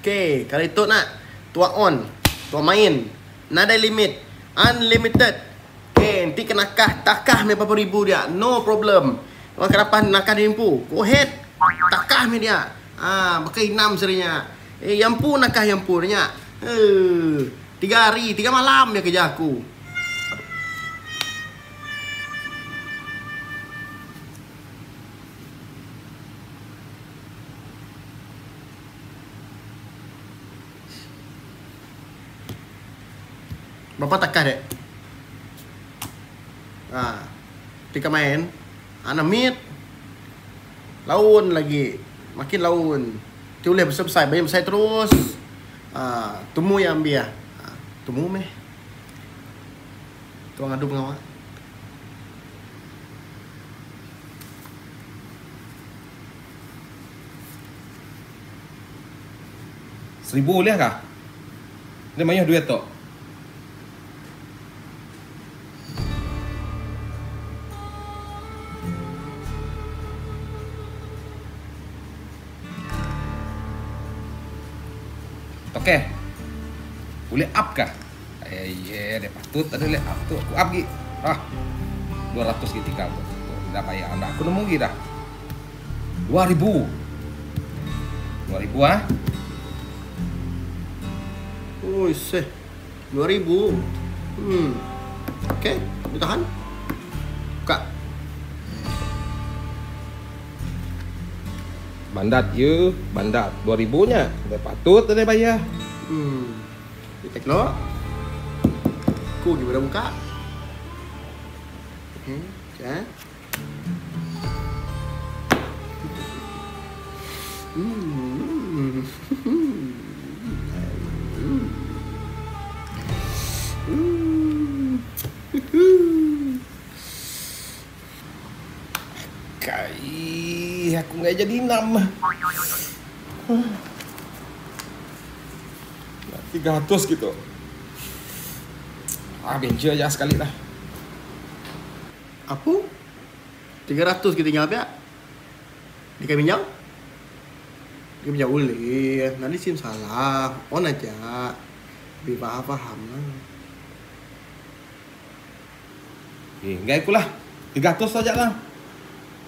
Okay, kali tu nak tua on, tua main. Nadai limit, unlimited. Okay, enti ke nakah, takah meh berapa ribu dia, no problem. Wang kenapa nakah diri empu? Go ahead. Takah meh dia. Ah, baka inam seri nya. Eh, iya empu nakah iya empu nya. Eh, tiga hari, tiga malam iya kerja aku. Berapa takah dek? Ha. Tika main. Anak mit. Laun lagi. Makin laun. Ti ulih besai-besai, bayar besai terus. Ha, tumu iya ambi ah. Ha, tumu meh. Tuang adu pengawa. Seribu ulih kah? Enda mayuh duit tu. Okey. Ulih up kah? Eh, ye, dia patut ada ulih up tu. Aku up gi. Ah. 200 gi tinggal tu. Enda bayar. Enda aku nemu gi dah. 2000. 2000 ah. Oi seh. 2000. Hmm. Okey, boleh tahan. Buka. Bandat ye, bandat 2000 nya. Enda patut nadai bayar. Hmm. Kita keluar. Aku gi beda buka. Hmm, okay. Kai, aku enggai jadi enam. 300 gitu. Ah, bencher aja sekali lah. Apu? 300 ke tinggal pia? Deka minjau? Deka minjau ulih. Nadi sim salah. On aja. Lebih faham-faham lah. Eh, enggai aku lah. 300 aja lah.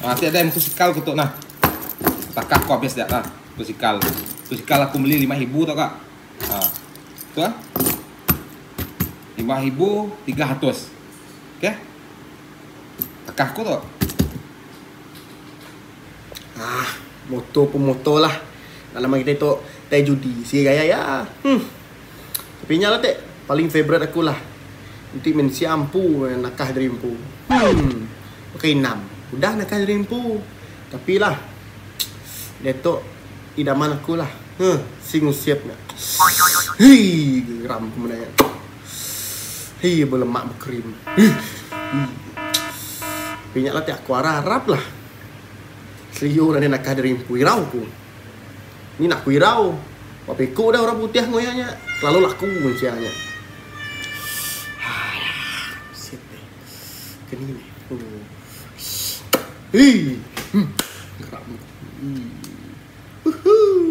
Ah, ti ada motosikal ku tu nah. Takah ku habis dia lah motosikal. Motosikal aku beli 5000 tau kak. Ah. Tu ah. 5300. Okey. Takah aku tu. Ah, motor pun motor lah. Dalam kita tu tai judi si gaya ya. Tapi nya lah tek paling favorite aku lah. Enti mensia empu nakah diri empu. Pakai enam. Udah nakah diri empu. Tapi lah diatu idaman aku lah. Huh, si ngusip nya. Hii, geram ku meda nya. Hii belemak bekrim. Hii. Tapi nya lah ti aku arap arap lah. Seliu dah nakah diri empu irau ku. Ni nak ku irau. Ba piku dah orang putih enggau iya nya. Kelalu laku mensia nya. Sip deh. Keni meh. Hii. Geram. Hii. Woohoo.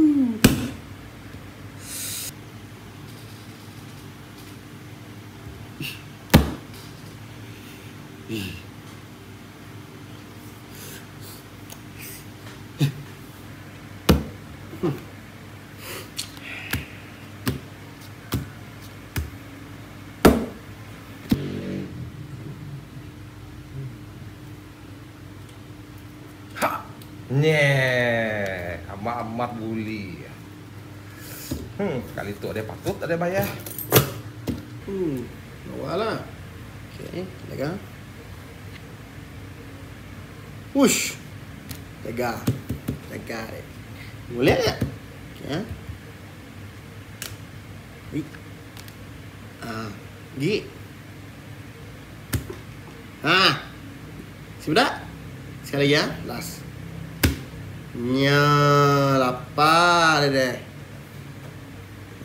Ha! Nyeh, amat-amat buli. Kali tu ada patut ada bayar. Bawa lah. Okey, jaga. Wush. Jaga. Jaga dek. Boleh tak? Okey ah. Ui. Ah, gi. Ha. Sudah? Sekali lagi ya, last. Nya, lapar deh.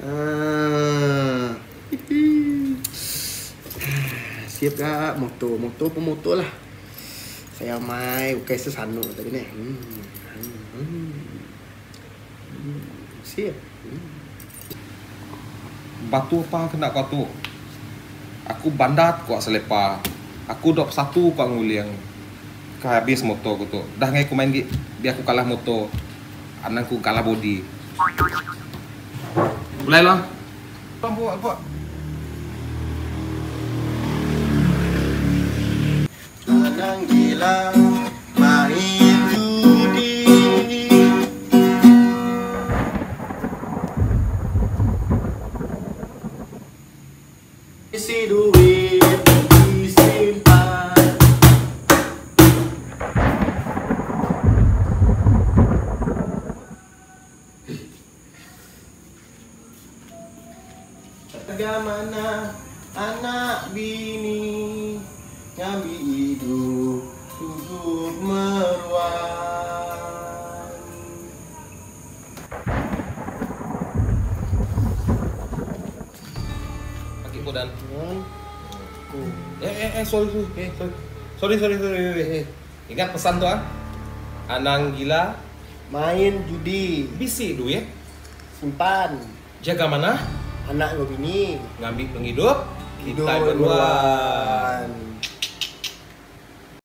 Ah. Siap ga motor, motor pun motor lah. Saya mai ukai sesanu tadi ni. Siap. Batu apa kena ko tu. Aku bandat ko selepa. Aku 21 ko nguling. Ka habis motor ku tu. Dah ngai ku main gi biar ku kalah motor. Anang ku kalah body. Pulai lo. Pampu apa. Anang gila main judi. Bisi duit disimpan. Jaga manah anak bini ngambi idup chukup meruan. Agi ku dan. Eh eh eh sorry sorry eh sorry. Sorry sorry sorry eh. Ingat pesan tu ah. Anang gila main judi. Bisi duit simpan. Jaga manah. Anak enggau bini. Ngambi pengidup kitai meruan.